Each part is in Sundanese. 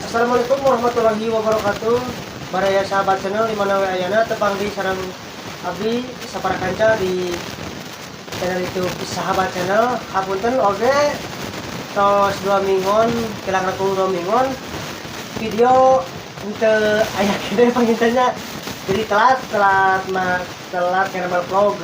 Assalamualaikum warahmatullahi wabarakatuh. Baraya sahabat channel di mana we ayana, tepang di sareng abdi sapara kanca di channel YouTube Sahabat Channel. Hapunten oge, tos 2 minggon, kirang langkung 2 minggon video henteu aya keneh panginten nya. Jadi telat telat mah telat karena vlog.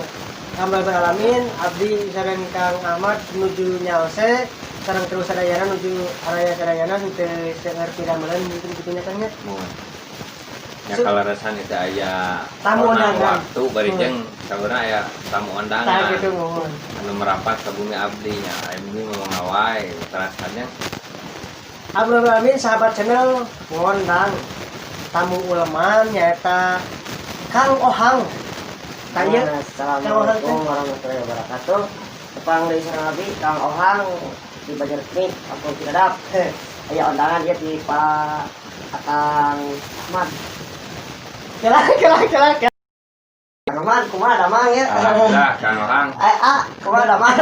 Alhamdulillah alamin, abdi sareng Kang Ahmad menuju nyalse sareng terus sadayana nuju araya sadayana henteu seueur piramelan mungkin kitu nya, Kang, nya. Muhun. Ya, kaleresan itu aya tamu onang undangan. Waktu bari jeung sabenerna aya tamu Tah, undangan gitu, muhun. Anu merapat ke bumi abdi nya, aya bumi ngomong wae terasannya. Alhamdulillah alamin, sahabat channel ngondang tamu uleman, nyaeta Kang Ohang. Tanya Assalamualaikum warahmatullahi wabarakatuh. Tepang deui sareng abdi Kang Ohang di Banjarresmi, Kampung Cidadap. Aya undangan ieu di Pak Akang Ahmad. Kela kela kela kela. Kang Ahmad, kumaha damang ya? Alhamdulillah, Kang Ohang. Eh, ah, kumaha damang?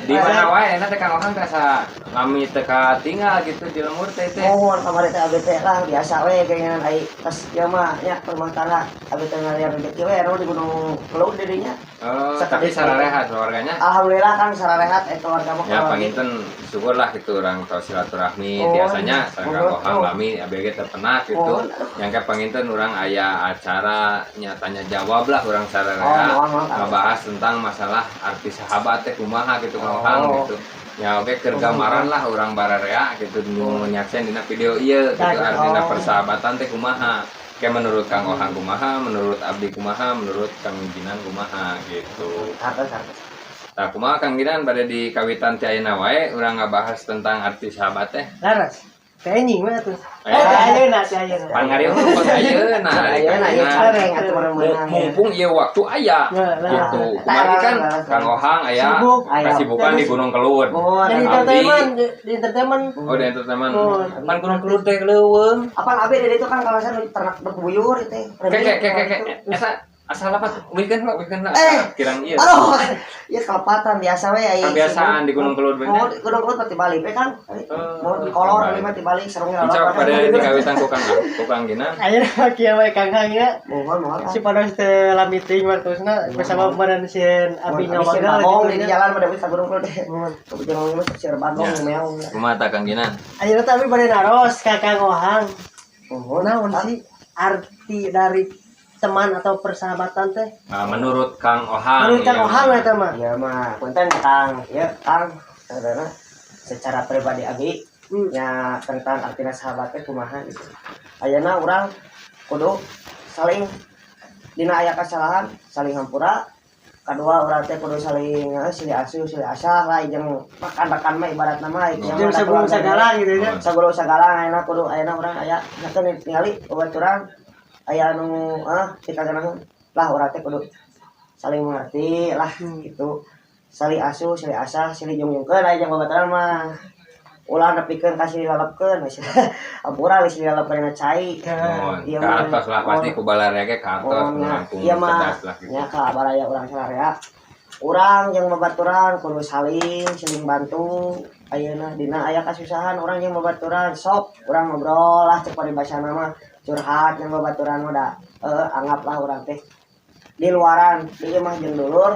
Di mana wae eta teh, Kang Ohang, teh asa lami teu katinggal gitu di lembur teh teh. Mohon kamari teh abdi teh lah biasa we kayaknya, ai pas ieu mah nya rumah tangga abdi teh ngalian rezeki we anu di Gunung Kelud di dinya. Oh, tapi sararehat keluarganya? Alhamdulillah, Kang, sararehat eh keluarga mah. Ya, keluarga. panginten syukurlah gitu orang tahu silaturahmi biasanya sareng Kang Ohang lami abg teu pernah gitu. Yang ke panginten urang aya acara nya tanya jawab lah urang sararea Oh, mohon, mohon. Ngebahas tentang masalah arti sahabat teh kumaha gitu, Kang Ohang, gitu. Ya oke, keur gambaran lah urang bararea gitu nu nyaksen dina video ieu gitu, artina persahabatan teh kumaha. Kayak menurut Kang Ohang kumaha, menurut Abdi kumaha, menurut Kang Ginan kumaha gitu. Hartos, hartos. Nah, kumaha, Kang Ginan, pada di kawitan ti ayeuna wae urang ngabahas tentang arti sahabat teh? Laras. Teh anjing mah atuh. Eh. Eh, teh ayeuna, teh ayeuna. Pan ngariung kok ayeuna ari Ayeuna ieu Kang Ginan. cangkeng atuh meunang. Mumpung ieu waktu aya Nah, lah. gitu. Kemarin kan Kang Ohang aya Sibuk. Kasibukan di Gunung Kelud. Oh, Di Abdi. Entertainment, di entertainment. Oh, di entertainment. Oh. Pan Gunung Kelud teh leuweung. Apa abi dari itu kan kawasan ternak buyur itu. Ke ke ke ke ke eta asal apa? Weekend lah, weekend lah. Eh. Kirang ieu. Aduh, ya kelepatan biasa we ai. Kebiasaan di Gunung Kelud Mau bener. di Gunung Kelud mah ti Bali we kan. Oh, Mau di kolor Bali. abi mah ti Bali sarungnya. Insya pada di kawitan ku Kang Ginan. Ayeuna kieu we, Kang Hang, ya. Mohon mohon. Si pados teu lami teuing waktosna bersama kemarin sieun abi ngawagal bagong gitu di nya. jalan mah deui ka Gunung Kelud. Mohon. Kebetulan mah sieun bagong Ya. meong. Kumaha tah, Kang Ginan? Ayeuna teh abi bade naros ka Kang Ohang. Mohon. Naon sih arti dari teman atau persahabatan teh? Nah, menurut Kang Ohang. Menurut Kang iya, Ohang mah. Eta mah. Iya mah, punten Kang. Ya Kang, saudara secara pribadi abi ya tentang artinya sahabatnya kumaha gitu. Ayeuna urang kudu saling dina aya kesalahan saling hampura. Kedua, urang teh kudu saling silih asuh silih asah lah jeung rekan-rekan mah ibaratna mah yang Jeung ada sebelum keluarga segala gitu ya. Sagulu sagala ayeuna kudu ayeuna urang aya misalkan ningali babaturan aya anu dikaganaheun lah, urang teh kudu saling mengerti lah gitu, saling asuh silih asah silih jungjungkeun aya jeung babaturan mah ulah nepikeun ka silih lalepkeun, ampura silih lalepkeun dina cai. Mohon. Iya, Ka mah. atos lah pasti ku balarea ge ka atos Oh, nya. langkung Iya mah. cerdas lah gitu. Nya ka baraya urang sararea. Urang jeung babaturan kudu saling saling bantu. Ayeuna dina aya kasusahan urang jeung babaturan sok urang ngobrol lah, cek paribasana mah curhat jeung babaturan mah da anggaplah urang teh di luaran di imah jeung dulur,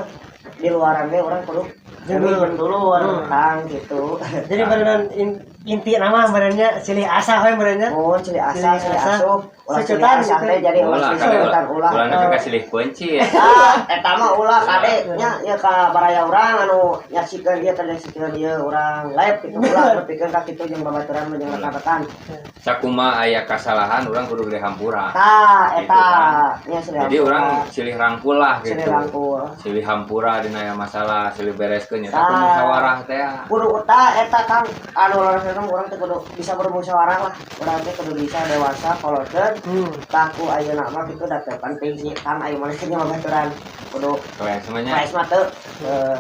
di luaran ge urang kudu Jeung jeung dulur. Dulur Kang gitu. Jadi beneran inti nama benernya silih asah we benernya. Mun silih asah Silih silih asah. asuh ulah silih Secutan asah gitu. teh jadi ulah Ulah silih kade secutan ulah. ulah nepi ka silih kunci ya. Ah, eta mah ulah kade nya ya ka baraya urang anu nyaksikeun ieu teh nyaksikeun ieu urang live gitu, ulah nepikeun ka kitu jeung babaturan mah jeung rekan-rekan. Sakumaha aya kasalahan urang kudu gede hampura. Tah, Gitu eta kan. Nya silih Jadi hampura. urang silih rangkul lah silih gitu. Rangkul. Silih hampura dina aya masalah, silih bereskeun nya Tah. ku musyawarah teh. Kudu eta eta Kang anu urang urang teh kudu bisa bermusyawarah lah. Urang teh kudu bisa dewasa kolotkeun. Tah, ku ayeuna mah kitu da teu penting sih Kang, aya maneh nya babaturan kudu Kayak semuanya. Kaes mah teu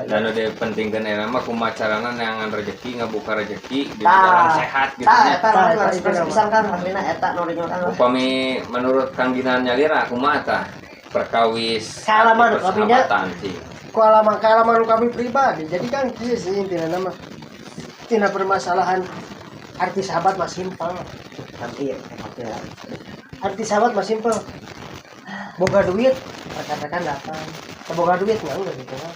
Dan udah pentingkeun eta mah kumaha carana neangan rezeki, ngabuka rezeki di Tah. jalan sehat gitu Tah, nya. eta Tah, nu eta harus itu nama. pisan kan aslina eta nu dinyutan lah. Upami menurut Kang Ginan nyalira kumaha tah perkawis Kaalaman arti abinya. persahabatan sih? Kualaman kaalaman kami pribadi. Jadi kan kieu sih intina nama. Tina permasalahan arti sahabat mah simpel. Tapi ya ya. Arti sahabat mah simpel. Boga duit, rekan-rekan datang. Boga duit nggak udah gitu kan.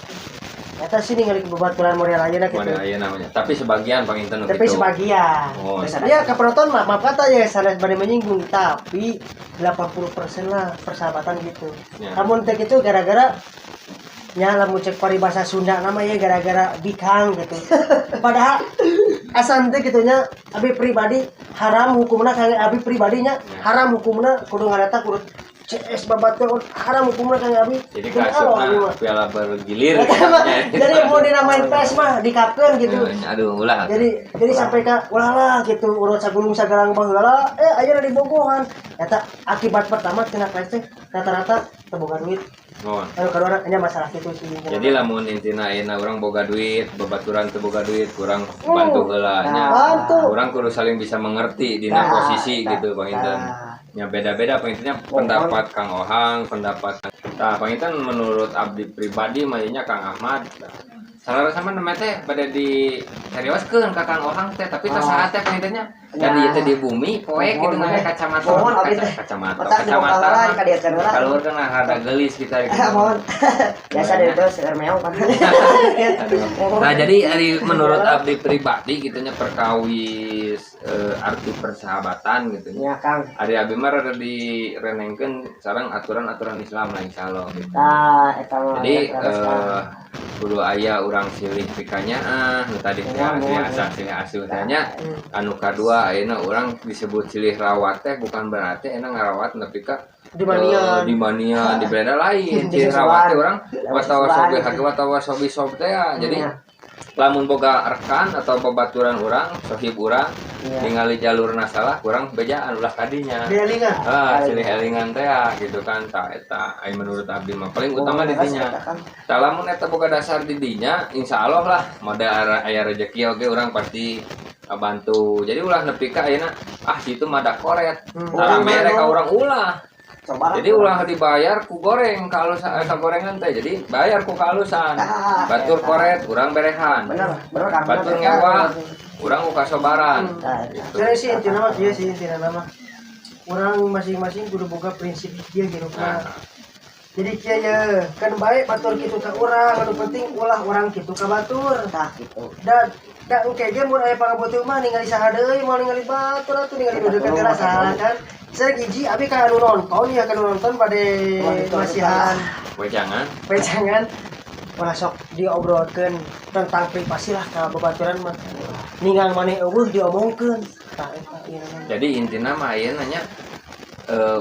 Eta sih ningali bebaturan model ayeuna gitu. Model ayeuna namanya. Tapi sebagian panginten Tapi gitu. Sebagian. Oh. Ya ke penonton maaf, maaf kata ya sanes bade menyinggung, tapi 80% lah persahabatan gitu. Ya. Namun teh gitu gara-gara nya lamun cek paribasa Sunda nama ya gara-gara bikang gitu. Padahal asan teh gitu nya abi pribadi haram hukumna, kang abi pribadinya Ya. haram hukumna kudu ngareta kudu CS babatur haram hukumna kang abi. Jadi Demi Allah, abi kasupna mah. Piala bergilir. Eta mah, jadi mau dinamain PES mah dikapkeun gitu. Ya, aduh ulah. Jadi sampai ka ulah lah gitu urut sagulung sagalang baheula ayeuna di bogohan. Eta akibat pertama tina PES teh rata-rata teu boga duit. Mohon. Anu kadua nya masalah gitu sih. Jadi lamun intina ayeuna urang boga duit, babaturan teu boga duit, kurang bantu heula nya. Bantu. Urang kudu saling bisa mengerti dina Nah, posisi nah, gitu panginten. nah. Ya beda-beda pangintennya pendapat Kang Ohang, pendapat Tah panginten menurut abdi pribadi mah nya Kang Ahmad. Salah sama namanya teh pada di serioskeun ka Kang Ohang teh, tapi tos Oh. saat teh pangintennya dan Ya. ieu teh di bumi poek gitu Mohon, namanya kacamata Mohon, abdi teh. kacamata Otak di kacamata bawah mah. ka dieu kan heula. Keluar kan rada gelis kita gitu. Mohon. Biasa dari itu seker meong kan. Aduh. Nah jadi ari menurut abdi pribadi gitunya perkawis arti persahabatan gitu nya. Ya Kang. Ari abdi mah rada direnengkeun sareng aturan-aturan Islam lah insyaallah gitu. Tah eta mah. Jadi terus, Kang. Kudu aya urang silih pikanyaah nu tadi teh Ya, silih mohon. asah silih asuh teh nya. Anu kadua ayeuna urang disebut silih rawat teh bukan berarti ayeuna ngarawat nepi ka Di manian. Di manian di beda lain. Di Silih rawat teh susuan. urang watawa Susuan. sobi hage watawa sobi sob teh ya. Jadi Iya. lamun boga rekan atau babaturan urang, sohib urang, Iya. ningali jalurna salah kurang bejaan ulah kadinya. Dielingan. Ah, silih elingan teh ya, gitu kan tah eta ai menurut abdi mah paling utama di dinya. Eta, Kang. Tah lamun eta boga dasar di dinya, insyaallah lah modal aya rezeki oge urang pasti bantu. Jadi ulah nepi ka ayeuna ah situ mah da koret. Tah Ulah, mere ka urang ulah. Coba lah. Jadi ulah dibayar ku goreng ka alus ka gorengan teh. Jadi bayar ku kalusan. Ah, Batur eta. koret urang berehan. Bener, bener Kang. Batur Bener, ngewa eta. urang ku kasobaran. Tah, eta. Gitu. Jadi sih intina mah kieu sih intina mah. Urang masing-masing kudu boga prinsip kieu gitu Nah, kan. Jadi kieu ye, kan baik batur kitu ka urang, anu penting ulah urang kitu ka batur. Tah gitu. Dan da engke ge mun aya pangabutuh mah ningali saha deui, moal ningali batur atuh ningali nu deukeut heula saha kan. Sering hiji abi ka anu nonton ya ka anu nonton bade Wah, itu masihan wejangan. wejangan ulah sok diobrolkeun tentang privasi lah ka babaturan mah. Ningang maneh eueuh diomongkeun. Tah eta ieu namanya. Jadi intina mah ayeuna nya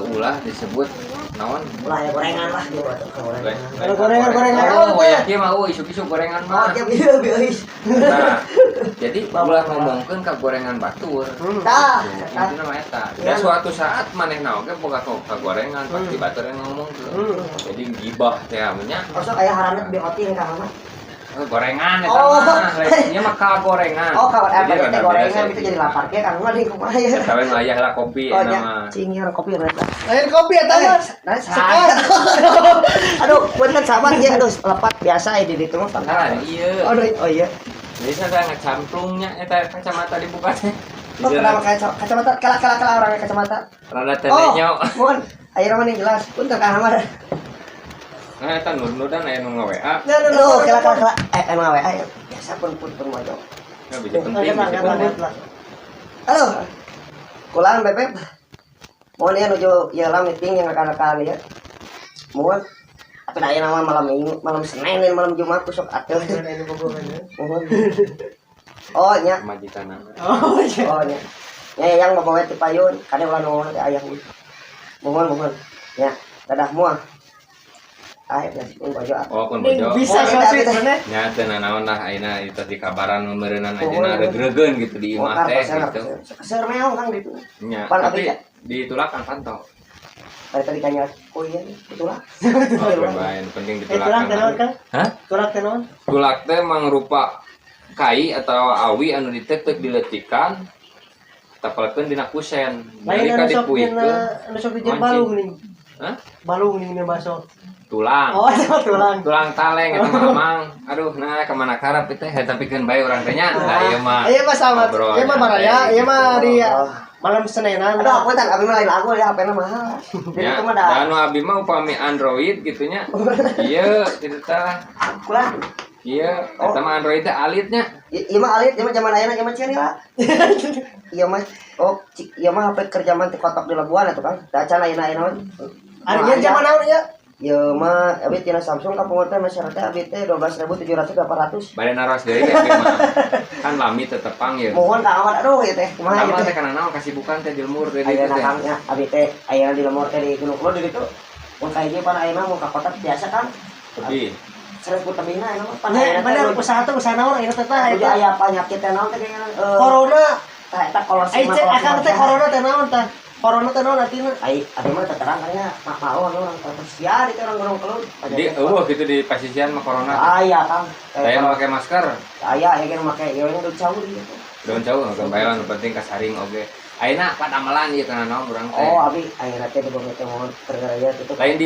ulah disebut naon? Ulah ya gorengan lah gitu atuh gorengan. Kalau gorengan, gorengan. Oh, ya kieu mah euy isuk-isuk gorengan Oh, mah. tiap ieu bieuis. Nah, jadi ulah ngomongkeun ka gorengan batur. Tah, Gitu, eta. intina mah eta. Iya. Da suatu saat manehna oge boga ka gorengan pasti batur yang ngomongkeun. Jadi gibah teh nya. Oh, sok aya haranna bi oting Kang mah. Oh, gorengan eta Oh. mah. Lainnya mah ka gorengan. Oh, kalau Jadi apa teh rada beda gorengan saeutik. itu jadi lapar ke Kang mah di kumaha ya. Eta we nu aya lah kopi Oh, eta nya mah. cing ya kopi berarti. Lain kopi eta mah. Nah, aduh, punten sahabat ya, aduh, lepat biasa ya di ditu mah. Salah iya. Aduh, oh iya. Jadi saya ngecamplungnya eta kacamata dibuka teh. Oh, kenapa kacamata kala kala kala orangnya kacamata? Rada teh Oh, nenyo. mohon. Ayo mana yang jelas. Punten Kang Ahmad. Nah, eta nur-nudan aya nu nge-WA. Nah, nah, Aduh, nah, kala kala kala. Emang WA ya. Biasa pun pun pun mojo. Nah, bisa penting, Angkat lah, bisa angkat lah, penting. angkat lah. Halo. Kulang Bebek. Mohon ya nuju ya lah meeting yang rekan-rekan ya. Mohon. Tapi aya nama malam Minggu, malam Senin dan malam Jumat ku sok atuh. Jangan anu bobogan ya. Mohon. Oh nya. Majikan. Oh, iya. Oh nya. Nya yang bawa ti payun, kade ulah nuhun teh ayah. Mohon mohon. Ya, dadah moal. Ah, ya, pun bojo. Oh, pun bojo. Bisa Oh, so iya, sweet iya. mana? Nya teu nanaon lah ayeuna itu di kabaran meureunnan Oh, ayeuna iya. regregen gitu di imah teh gitu. Seur meong Kang gitu. Nya, Pan tapi abi ditulakan pantau. Tadi tadi kanya, oh iya, itulah. Oh, bae, penting Eh, tulak ditulakan. teh naon, Kang? Hah? Tulak teh naon? Tulak teh mangrupa kai atau awi anu ditetek diletikan tapelkeun dina kusen. Lain Nalika anu sok dipuikeun, dina anu sok dijieun mancing. balung nih. Hah? Balung nih ini baso. Tulang. Oh, itu tulang. Tulang taleng eta mah amang. Aduh, nah kemana karep teh tapi keun bae urang teh nya. Nah, ieu mah. Iya mah sama. Ngobrol Iya mah baraya, nyantai iya mah gitu. di Oh. Malam Senenan. Aduh, aku tan abi mah lain lagu ya, HP-na mahal. Jadi Ya, itu mah da. dan abi mah upami Android gitunya. Iya, gitu tah. Kula. Iya, eta mah Android teh alitnya. Ieu mah alit, ieu mah zaman ayeuna, ieu mah ciri lah. Ieu mah oh, ieu mah HP keur zaman teu kotok di Labuan atuh Kang. Da can ayeuna ayeuna mah. Ari ieu zaman naon ya? Ieu mah abi tina Samsung kapungkur teh masyarakat abi teh 12.700 800. Bade naros deui abi mah. Kan lami teu tepang ya. Mohon Kang Ahmad, aduh ieu teh kumaha ieu Lama teh. teh kana naon kasibukan teh di lembur teh ditu Ayeuna teh. Kang nya abi teh ayeuna di lembur teh di Gunung Kelud di ditu. Mun ka hiji pan ayeuna mun ka kota biasa kan. Lebih. 1000 tebihna ayeuna mah pan Nah, ayeuna teh bener usaha teh usaha naon ayeuna teh tah Nuju eta. aya penyakit teh naon teh kayaknya Corona. Tah eta kolor Ai cek akang teh corona teh naon tah? Corona teh naon artina? Ai abi mah teu terang kan nya mak mau anu orang sia di teh orang Gunung Kelud. Jadi eueuh gitu di pasisian mah corona. Aya Kang. Saya make masker. Aya ya kan make ieu nu jauh di ditu. Daun jauh nggak bae nu penting kasaring oge. Ayeuna padamelan ieu kana naon urang teh. Oh abi ayeuna teh di bumi teh mohon pergerakan itu. Lain di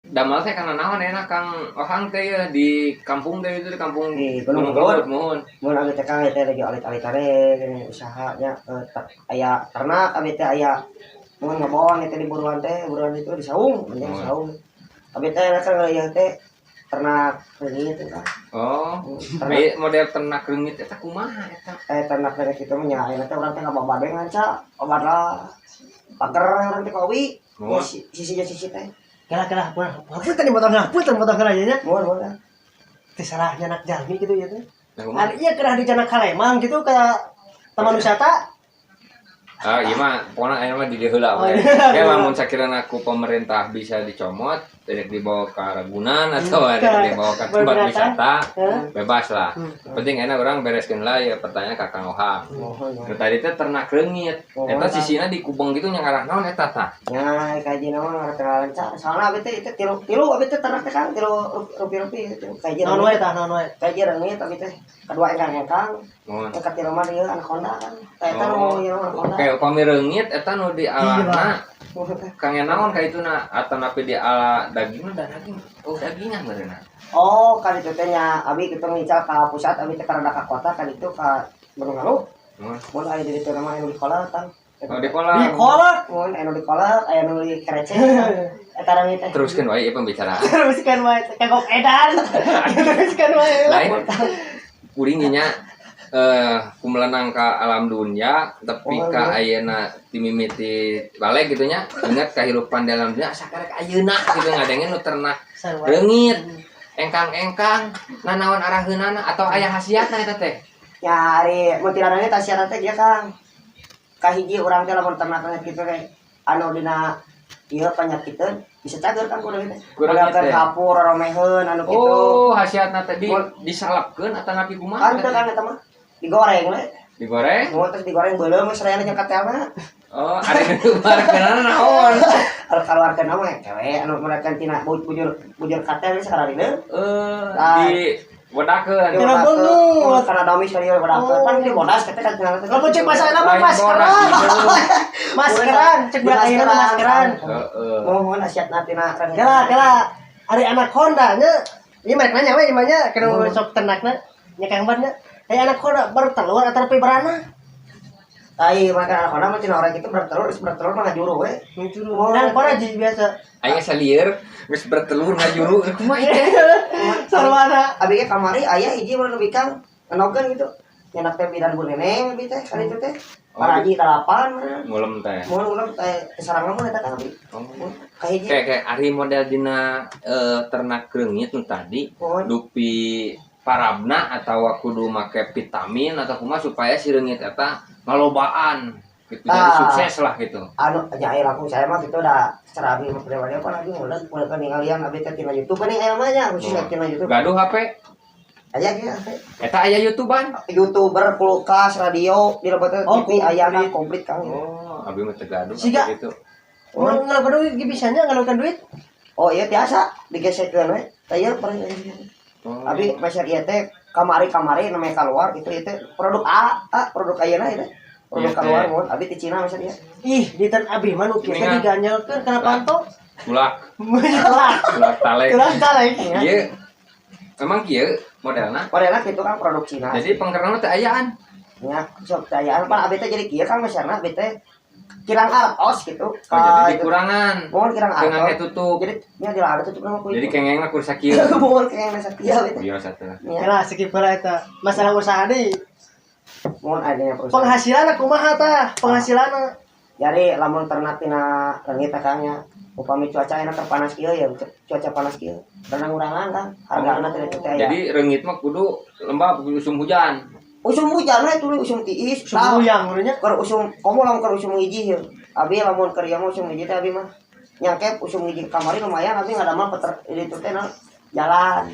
damel teh kana naon enak Kang Ohang teh ya di kampung teh itu di kampung Di Gunung Gunung Kelud. Kelud mohon. Mun abi teh Kang teh lagi alit-alitane gini usahanya aya ternak abi teh aya mun ngebon teh di buruan teh buruan itu di saung penting Oh. saung. Abi teh kan ieu teh ternak reungit teh Kang. Oh, Ternak aya model ternak reungit eta kumaha eta? Ternak reungit itu mah nya ayeuna teh urang teh ngababad we nganca obat lah pager urang teh kowi Mohon. sisi sisi teh. Kela kela hapunten dipotong hapunten potong heula nya. Mohon mohon. Teh salah nyanak jalmi gitu ya teh. Nah, kumaha? Ari ieu kedah dicanak kalemang gitu ke taman wisata. Ah, ieu mah pokona aya mah di dieu heula Oh, we. iya. Ya lamun sakirana ku pemerintah bisa dicomot, tidak dibawa ke Ragunan atau Ke ada dibawa ke tempat Berberata. wisata, Hah? bebas lah. Hmm. Penting enak orang bereskeun lah ya pertanyaan ka Kang Ohang. Mohon Nu mohon. tadi teh ternak reungit. Oh, Eta sisina di kubeng gitu nya ngarah naon eta tah? Nya kaji nama ngarah lancar. Soalna abi teh itu tilu tilu abi teh ternak teh Kang tilu rupi-rupi tilu kaji Naon wae tah naon wae. Kaji reungit abi teh kedua engkang-engkang Mohon. yang katilu mah ieu anaconda kan. Tah eta nu Oh. ieu anaconda. Oke, upami reungit eta nu di alana Mohon teh. kang naon ka ituna atau napi di ala dagingna da daging. Oh, dagingan meureunna. Oh, kan itu teh nya abi kitu ngical ka pusat abi teh karena ka kota kan itu ka Gunung Halu. Mohon. Mun aya di ditu nama anu di kolak Kang. Oh, di kolam. Di kolak. Mun anu di kolak aya nu di kerece. Eta reungit teh. Teruskeun wae ieu pembicaraan. Teruskan wae kagok edan. Teruskan wae. Lain kuring nya kumelenang ka alam dunia tapi Oh, ka iya. ayeuna timimiti balik gitu nya ingat kehidupan dalam dunia sakarek ayeuna gitu ngadengen nu ternak Sarua. reungit engkang-engkang nanaon araheunana atau aya khasiatna eta teh. Ya ari mun tina reungit khasiatna teh dia Kang. Kahiji urang teh lamun ternak reungit kitu teh anu dina ieu penyakiteun bisa cager kan ku reungit teh. Ku reungit Modalkeun teh. kapur romeheun anu kitu. Oh, khasiatna teh di disalapkeun atau napi kumaha? Kan teu kan eta mah digoreng we. Digoreng? Mun terus digoreng beuleum we sarayana jeung katelna. Oh, ari nu keluarkeunana naon? Kalau keluarkeun mah kewe anu mereka tina bujur bujur katel geus sakararineun. Di wedakeun. Kena bengut. Karena damis kali wedakeun. Pan di bodas kita kan cenah. Lamun cek bahasa mah Lain maskeran. bodas gitu. Maskeran, cek budak ayeuna mah maskeran. Heeh. Mohon khasiatna tina reungit. Kela kela ari anak Honda nya. Ieu merek nanya we ieu nya kena sok ternakna. Nya Kang Bar nya. Aya anak Honda bertelur atau tapi beranak. Tai makan anak mah cenah orang itu bertelur, geus bertelur mah ngajuru we. Dan Honda jadi biasa. Aing salieur geus bertelur ngajuru kumaha ieu teh? Sarwana. Abi ge kamari aya hiji mun nu bikang ngenokeun gitu. Nyenak teh bidan bu neneng abi teh kan itu teh. Oh, Paraji dalapan meureun. Ngulem teh. Mun ulah teh sarang mun eta kan abi. Oh. Kahiji. Kayak kayak ari model dina ternak reungit nu tadi Mohon. dupi parabna atau kudu make vitamin atau kumaha supaya si reungit eta ngalobaan gitu jadi Ah. sukses lah gitu. Anu nya aya langsung saya mah gitu dah secara abi mah pribadi apa lagi mulai mulai kan ningalian abi teh tina YouTube kan aya mah nya khusus Oh. tina YouTube. Gaduh HP Aya ge HP. eta aya YouTubean. YouTuber kulkas radio di lebet Oh, TV aya komplit. komplit Kang. Oh, abi mah teu gaduh Siga. gitu. Mun ngelakukan duit ge bisanya ngelakukan duit. Oh iya tiasa digesekkeun we. Tah ieu pernah. Oh. Abi masyarakat ieu teh kamari-kamari namanya keluar gitu ieu teh produk A, A produk ayeuna ieu teh. Produk Iya, teh. keluar mun abi ti Cina masyarakat ieu. Ih, di tan abi mah nu kieu teh Mendingan. diganjelkeun kana panto. Tulak, Tulak. tulak talek. Tulak talek. Ieu memang kieu modelna. Modelna kitu kan produk Cina. Jadi pengkerna teh ayaan. Nya sok tayaan pan abi teh jadi kieu Kang, mesarna abi teh kirang artos gitu. Oh, jadi dikurangan. Mohon kirang Tengah artos. Tutup. Jadi nya dilara tutup nama ku. Jadi kengengna kur sakieu. Mohon kengeng sakieu abi teh. Biasa teh. Nya Lah, skip heula eta. Masalah usaha deui. Mohon adanya perusahaan. Penghasilan kumaha tah? Penghasilan. Jadi lamun ternak tina reungit teh Kang nya, upami cuaca enak terpanas kieu ya, cuaca panas kieu. Renang urangan Kang, hargana teh teh aya. Jadi reungit mah kudu lembab, kudu usum hujan. Usum hujan we tuluy usum tiis. Usum huyang nya. Keur usum komo lamun keur usum hiji ya. Abi lamun keur ieu mah usum hiji teh abi mah nyangkep usum hiji kamari lumayan abi ngadamel peter itu teh naon, jalan.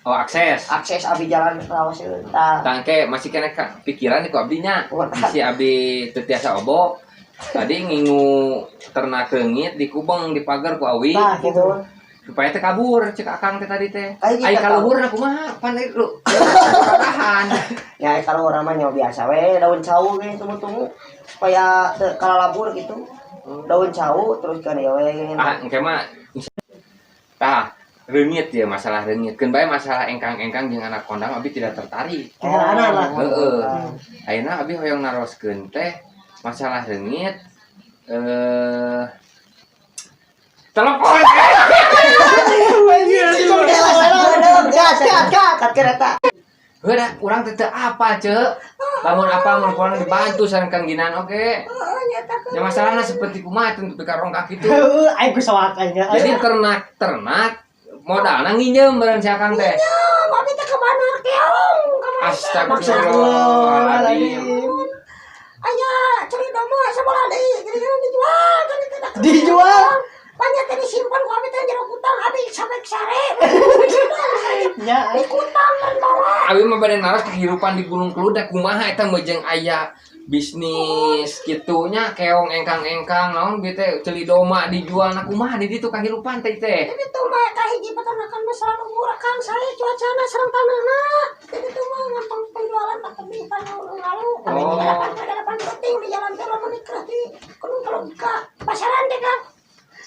Oh, akses. Akses abi jalan rawas ieu tah. Tangke masih kena ka, pikiran ku abdi nya. Wah. Si abdi teu tiasa obo. Tadi ngingu ternak reungit dikubeng di pagar ku awi Tah gitu. Supaya teh kabur cek akang teh tadi teh. Ai, Ai kita kaluhurna kumaha? Pan lu. Tahan. Ya kalau orang mah nyawa biasa we daun cau ge tunggu-tunggu supaya teu kalalabur gitu. Daun cau terus kan ya we. Ah, engke mah tah reungit ya, masalah reungit. Keun bae masalah engkang-engkang jeung anak kondang abi tidak tertarik. Keheulana lah. Heeh. Ayeuna abi hoyong naroskeun teh masalah reungit telepon. Kat kat kat kereta. Heuh, urang teh teu apa, Ceu. Lamun apa mun kurang dibantu sareng Kang Ginan oge. Ya masalahna seperti kumaha teh nepi ka rongkak kitu. Heueuh, aing ku sawak aing. Jadi ternak-ternak modalna nginjem meureun si Akang teh. Abi teh kemana keong kemana? Astagfirullahaladzim. Aya ceuli domba sabola deui gini-gini dijual kan itu dah. Dijual? Banyak teh disimpan ku abi teh jero kutang abi sampai sare. Nya. Di kutang kan bawa. Abi mah bade naros kehidupan di Gunung Kelud da kumaha eta meujeung aya bisnis kitunya keong engkang-engkang naon bieu teh ceuli domba dijual na kumaha di ditu kahirupan teh teh. Jadi tuh mah kahiji peternakan mah selalu murah Kang, saya cuacana sareng tanahna. Jadi tuh mah ngampang penjualan mah tebih lalu. Tapi Oh. delapan delapan penting di jalan teh lamun ikrah di Gunung Kelud ka pasaran teh Kang.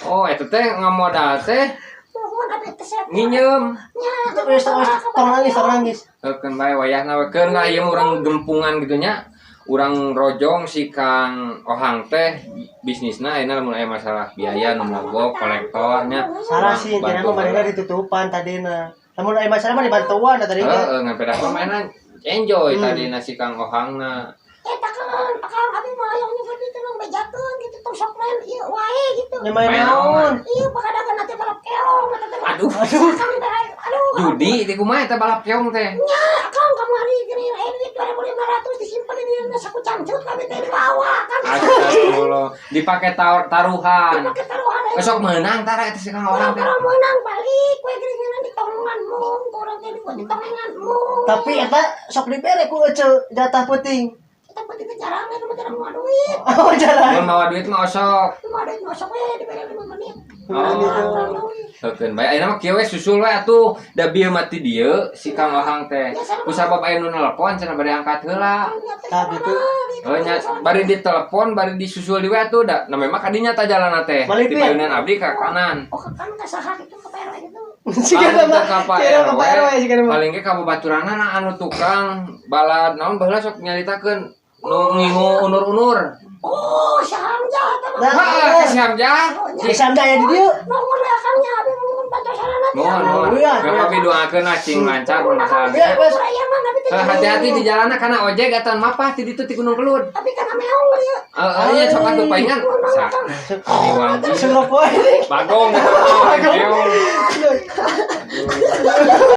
Oh, eta teh ngamodal teh Mohon abi teh sehat. nginjem. Nya. Terus terus tong nangis, tong nangis. Keun bae wayahna we keun lah ieu mah urang gempungan gitu nya. Urang rojong si Kang Ohang teh bisnisna ayeuna lamun aya masalah biaya nu mogok kolektornya. Salah sih, intinya mah manehna ditutupan tadina. Lamun aya masalah mah dibantuan da tadi teh. Heeh, ngan pedah mah mainan enjoy tadi si Kang Ohangna. Eta kan Kang abi mah hayang nyukur gitu nang bejakeun gitu tong sok main ieu wae gitu. Nya main Main naon? Iya pakadagan nanti balap keong eta teh. Aduh. Aduh. Kang teh aduh. Judi di kumaha eta balap keong teh? Nya Kang kamari gini aya duit 2500 disimpan di dieu saku cangcut kami teh dibawa kan. Astagfirullah. Dipake taruhan. Dipake taruhan aya. Besok menang tara eta si Kang Ohang teh. Orang menang balik we gini ditongan mung kurang teh ditongan mung. Tapi eta sok dibere ku ece jatah peuting. Eta penting teh jarang eta mah jarang mau duit. Oh, jalan. Mun mawa duit mah osok. Mau duit ngosok we dibere 5 menit. Oh. Kurang duit. Heukeun bae ayeuna mah kieu we susul we atuh da bieu mati dieu si Kang Ohang teh. Ku sabab aya nu nelpon cenah bade angkat heula. Tah gitu. Oh nya bari ditelepon bari disusul di we atuh da na memang kadinya ta jalanna teh. Malipir. Di payunan abdi ka kanan. Oh, kan ka saha gitu ke PRW gitu. Siga mah. Ka Pak Siga ka RW. Pak RW siga mah. Paling ge ka babaturanna anu tukang balad naon baheula sok nyaritakeun nu ngingu unur-unur. Oh, si Hamzah eta mah. Nah. Heeh, si Hamzah. Si Hamzah aya di dieu. Nuhun we Kang nya abi mun bantosanana teh. Mohon, mohon. Iya, Gak iya. apa doakeun lah cing lancar masalah. Iya, Bos. Aya mah abi teh. Hati-hati di jalanna karena ojek atau mapah ti ditu ti Gunung Kelud. Tapi kan meong ieu. Eh, iya sok atuh palingan. Sa. Wanji. Sungguh poe. Bagong. Bagong. Bagong.